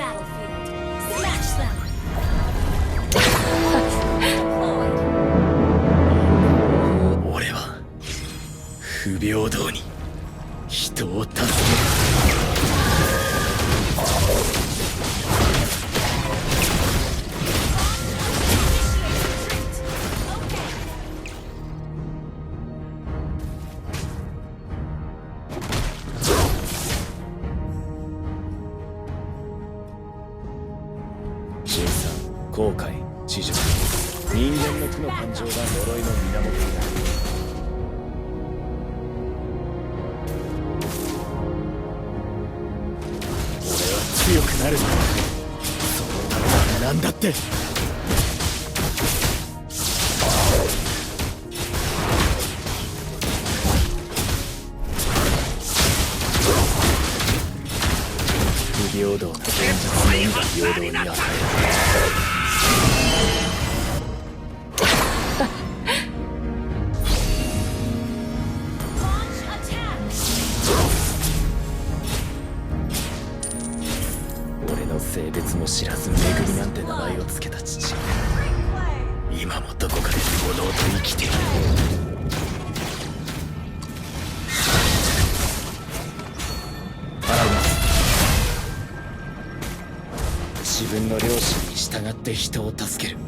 battlefield. Smash them. 俺は不平等に人を助ける。神さん、後悔、知女、人間の負の感情が呪いの源になる。俺は強くなるんだ。そのためなら何だって。不平等な現実のみが平等に与える。俺の性別も知らずめぐみなんて名前をつけた父親、今もどこかで堂々と生きている。払います。自分の良心に従って人を助ける。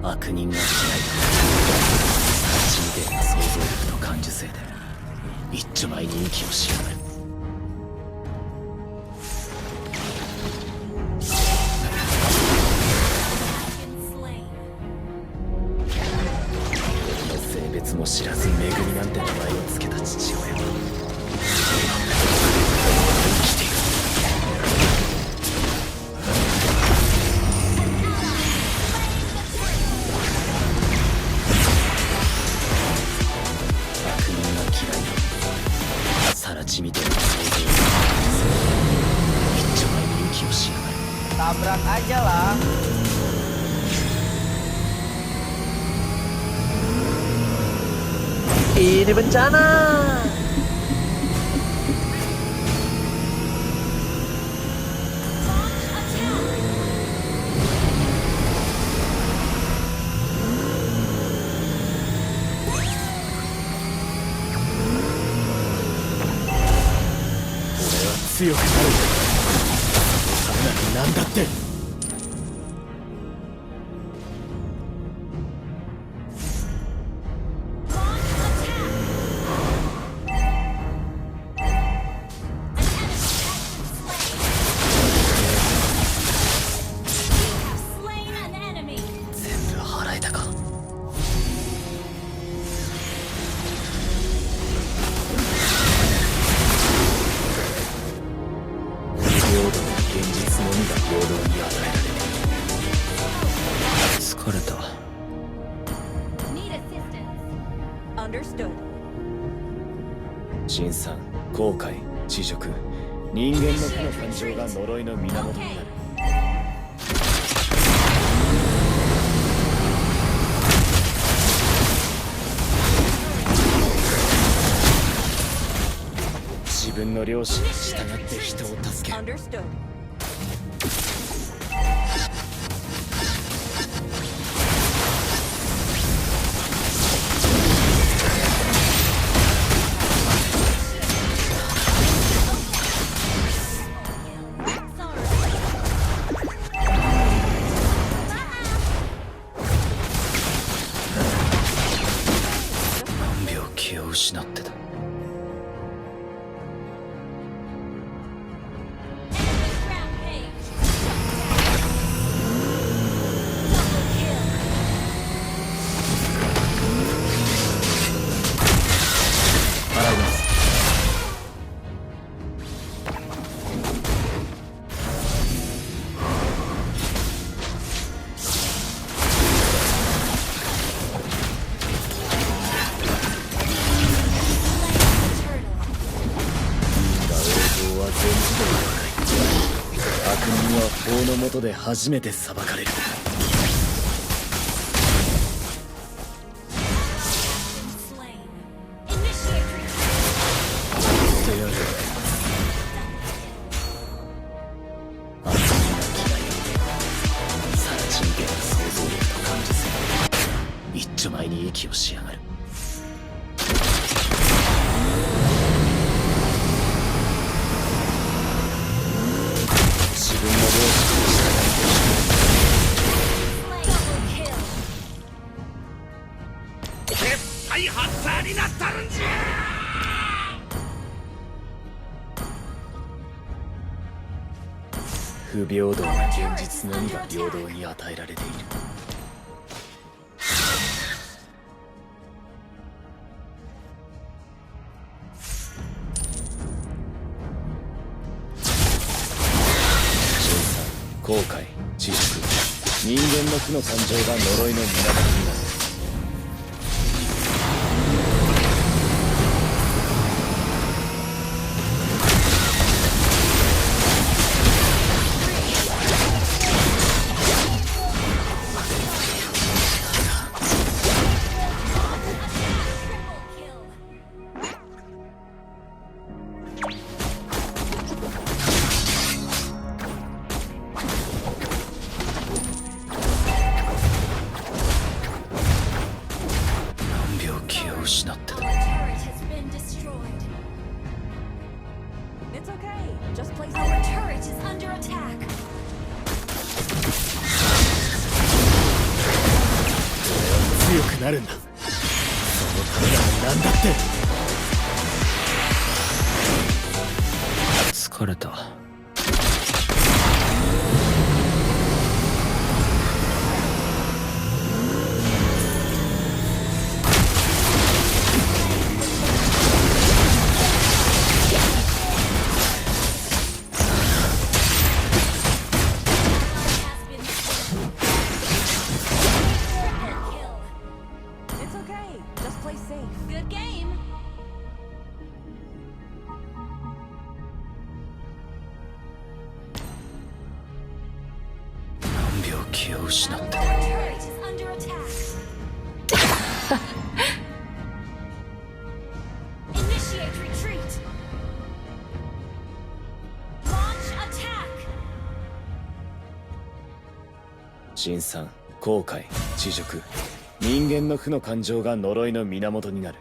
悪人が嫌いだ。地味で想像力と感受性で一丁前に息をしやがる。俺の性別も知らずめぐみなんて名前をつけた父親、今も生きている。悪人が嫌いだ。さら地味で想像力、一丁前に息をしやがる。Tabrak aja lah. Ini bencana.俺は強くなる。そのためなら何だって。Slain an enemy. 全部払えたか。不平等な現実のみが平等に与えられる。疲れた。 Need assistance. Understood. 神さん、後悔、知辱、人間の負の感情が呪いの源になる。自分の良心に従って人を助ける。 Understood. 何秒気を失ってた。 Rampage. Double kill. 払います。映像は全自動ではない。悪人は法の下で初めて裁かれる。 Slain. Initiate retreat. しやがる。自分の両親に従って Double kill. 絶対ハッサーになったるんじゃ。不平等な現実のみが平等に与えられている。後悔、自粛、人間の負の感情が呪いの源になる。何秒気を失ってた。 Our turret has been destroyed. It's okay. Just play Our turret is under attack. 強くなるんだ。そのためなら何だって。疲れた。It's okay. Just play safe. Good game. 何秒気を失ってた。 Our turret is under attack. Initiate retreat. Launch attack. 辛酸、後悔、恥辱、人間の負の感情が呪いの源になる。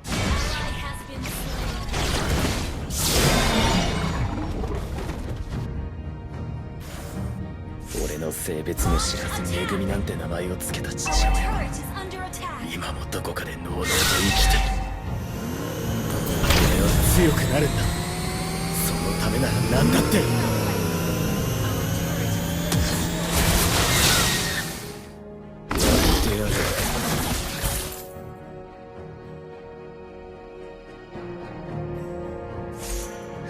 Ally has been slain. 俺の性別も知らずめぐみなんて名前を付けた父 Our 親。 turret is under attack. 今もどこかでのうのうと生きてる。俺は強くなるんだ。そのためなら何だって。やってやる。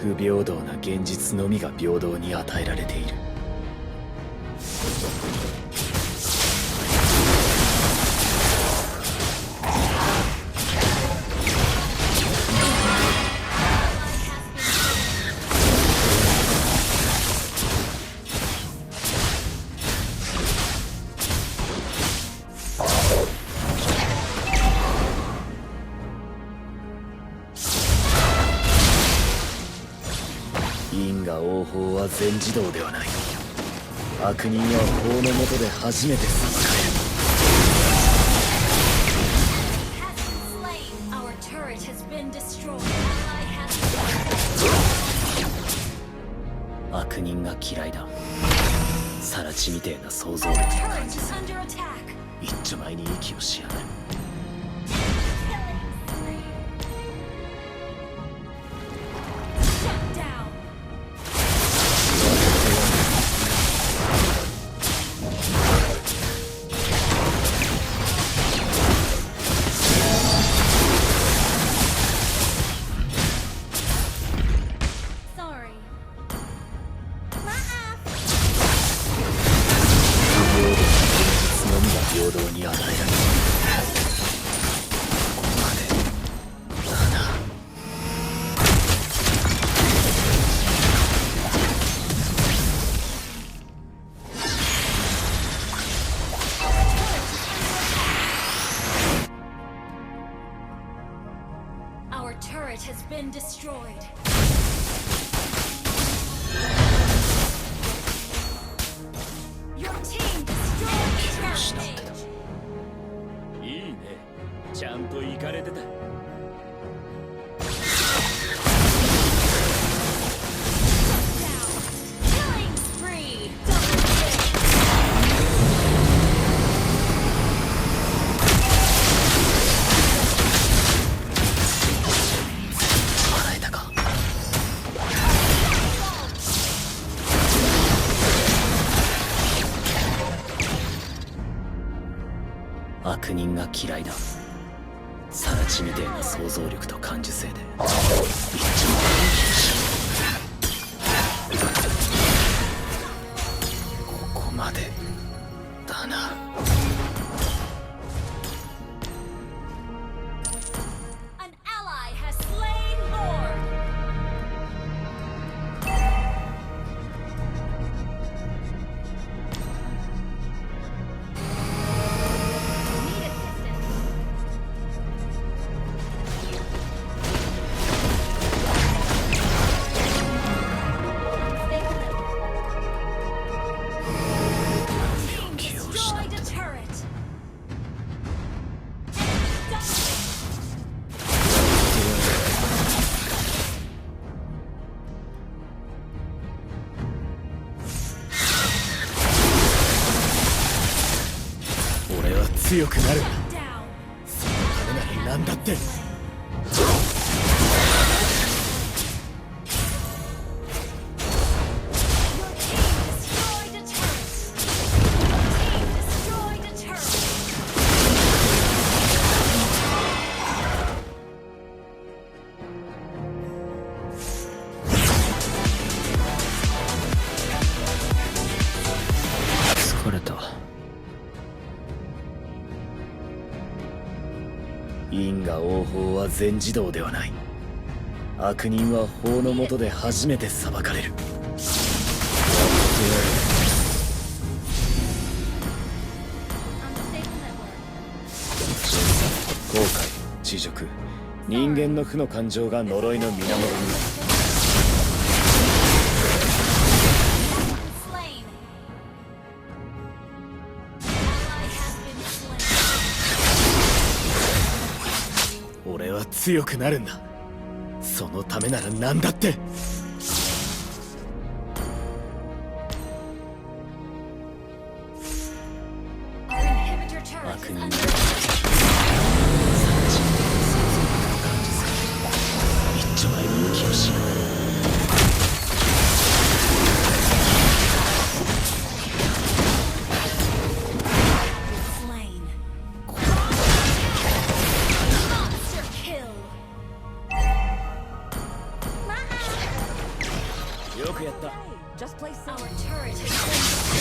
不平等な現実のみが平等に与えられている。因果応報は全自動ではない。悪人は法の下で初めて裁かれる。 Has been slain. Our turret has been destroyed. Ally has been 悪人が嫌いだ。サラチみてえな想像 Our 力の turret 感じ is さ。 under attack. 一丁前に息をしやがる。 Shut down. Sorry. 不平等な現実のみが平等に与えられる。ここまでだな。 Our turret has been destroyed. Your team destroyed the 気を失って rampage. た。ちゃんとイカれてた。 Killing spree! Double kill! 払えたか。悪人が嫌いだ。サラチみてえな想像力と感受性で一丁前にここまでだな。 An ally has slain Lord! Need assistance. Stay close. Team destroyed a turret. Enemy dominated. 俺は強くなる。 Down. そのためなら何だって。 Your team destroyed a turret. Team destroyed a turret. 疲れた。因果応報は全自動ではない。悪人は法の下で初めて裁かれる。 Unstable network. 後悔、恥辱、人間の負の感情が呪いの源になる。 Slain. Ally has been slain. 俺は強くなるんだ。そのためなら何だって。 Our inhibitor turret is under attack. 一丁前に息をし。 Slain. Monster kill. よくやった。 Hey, just play Our safe. turret has been destroyed.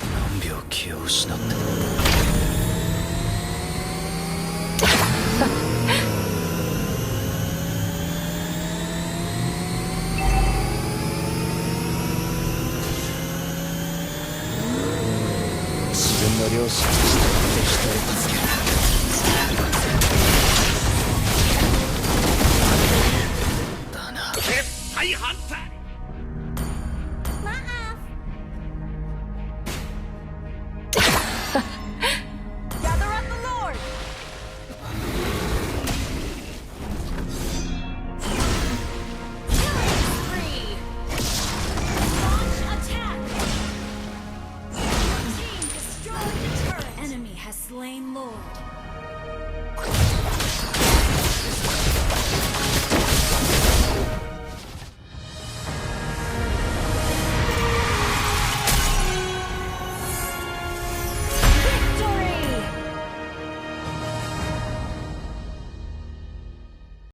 何秒気を失っても。 自分の両親に従って人を助ける。だな。絶対反対。